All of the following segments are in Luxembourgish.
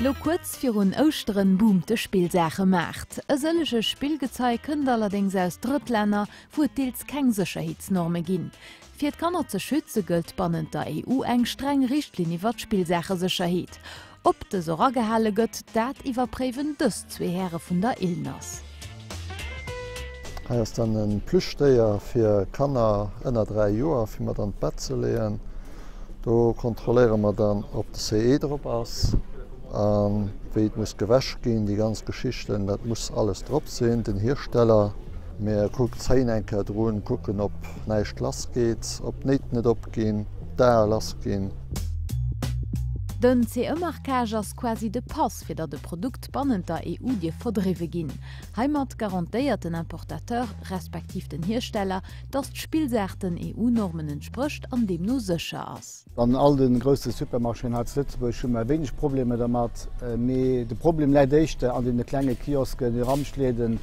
Lo kuerz virun Ouschteren boomt de Spillsaachemaart. E sëllege Spillgezei kënnt allerdéngs aus Drëttlänner, wou et deels keng Sécherheetsnorme ginn. Fir d'Kanner ze schütze gëllt bannent der EU eng streng Richtlinn iwwer d'Spillsaachesécherheet. Ob dës och agehale gëtt, dat iwwerpréiwen dës zwee Häre vun der ILNAS. Hei ass dann e Plüschdéier fir Kanner ënner 3 Joer fir mat an d'Bett ze leeën. Do kontrolléiere mer dann ob de CE drop ass a wéi et muss gewäsch ginn, déi ganz Geschichten, dat muss alles drop sinn, den Hiersteller. Mir kuck zéien eng Kéier drun, kucken ob näischt lass geet, ob d'Néit net opginn, ob d'Ae lass ginn. Den CE-Marquage ass quasi de Pass, fir datt e Produkt bannent der EU dierf verdriwwe ginn. Heimat garantéiert den Importateur, respektiv den Hiersteller, datt d'Spillsaach den EU-Normen entsprécht an deemno sécher ass. An all de grousse Supermarchéen hei zu Lëtzebuerg hu mer wéineg Problemer dermat, mee de Problem läit éischter an deene klenge Kiosken, de Ramschläden,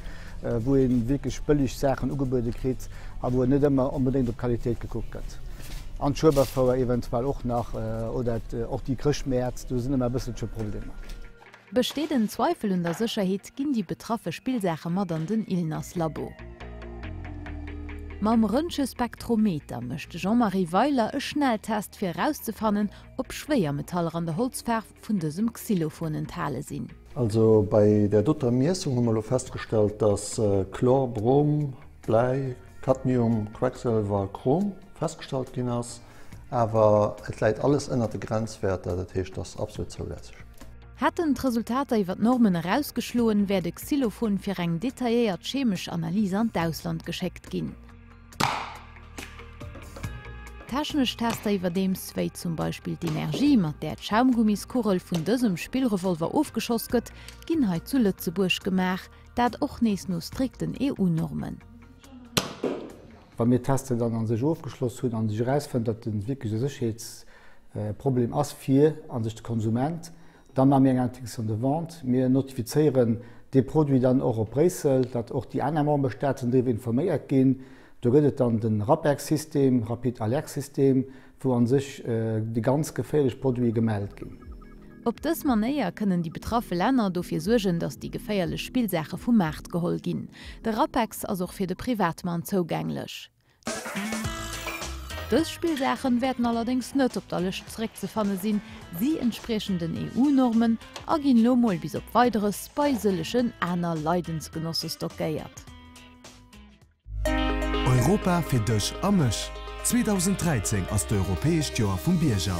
wou ee wierklech bëlleg Saachen ugebuede kritt a wou net ëmmer onbedéngt op d'Qualitéit gekuckt gëtt. An d'Schueberfouer eventuell och nach oder och déi Chrëschtmäert, do sinn ëmmer e bësselche Problemer. Besteet en Zweifel un der Sécherheet, ginn déi betraffe Spillsaache mat an den ILNAS-Labo. Mam Röntgespektrometer mécht de Jean-Marie Weiler e Schnelltest, fir erauszefannen, ob Schwéiermetaller an der Holzfaarf vun dësem Xylophon enthale sinn. Also bei där doter Miessung hu mer elo festgestallt, dass Chlor, Brom, Bläi, Cadmium, Quecksëlwer, Chrom festgestallt ginn ass, awer et läit alles ënnert de Grenzwäerter, dat heescht, et ass absolut zoulässeg. Hätten d'Resultater iwwer d'Normen erausgeschloen, wär de Xylophon fir eng detailléiert chemesch Analys an d'Ausland geschéckt ginn. Technesch Tester iwwerdeems, wéi zum Beispill d'Energie, mat där d'Schaumgummiskugel vun dësem Spillrevolver ofgeschoss gëtt, ginn hei zu Lëtzebuerg gemaach, dat och nees no strikten EU-Normen. Wa mir d'Tester dann a sech ofgeschloss hunn a sech erausfënnt, datt et wierklech e Sécherheetsproblem ass fir a sech de Konsument, Da maache mir eng Interdiction de vente. Mir notifizéieren dee Produit dann och op Bréissel, datt och déi aner Memberstaaten driwwer informéiert ginn. Do gëtt et dann de RAPEX-System, Rapid Alert System, wou a sech déi ganz geféierlech Produite gemellt ginn. Op dës Manéier kënnen déi betraffe Länner dofir suergen, datt déi geféierlech Spillsaache vum Maart geholl ginn. De RAPEX ass och fir de Privatmann zougänglech. Dës Spillsaachen wäerten allerdéngs net op der Lëscht zeréckzefanne sinn. Si entspriechen den EU-Normen a ginn lo mol bis op Weideres bei sëllegen aner Leidensgenosse stockéiert. Europa fir dech a mech! 2013 ass d'Europäescht Joer vum Bierger.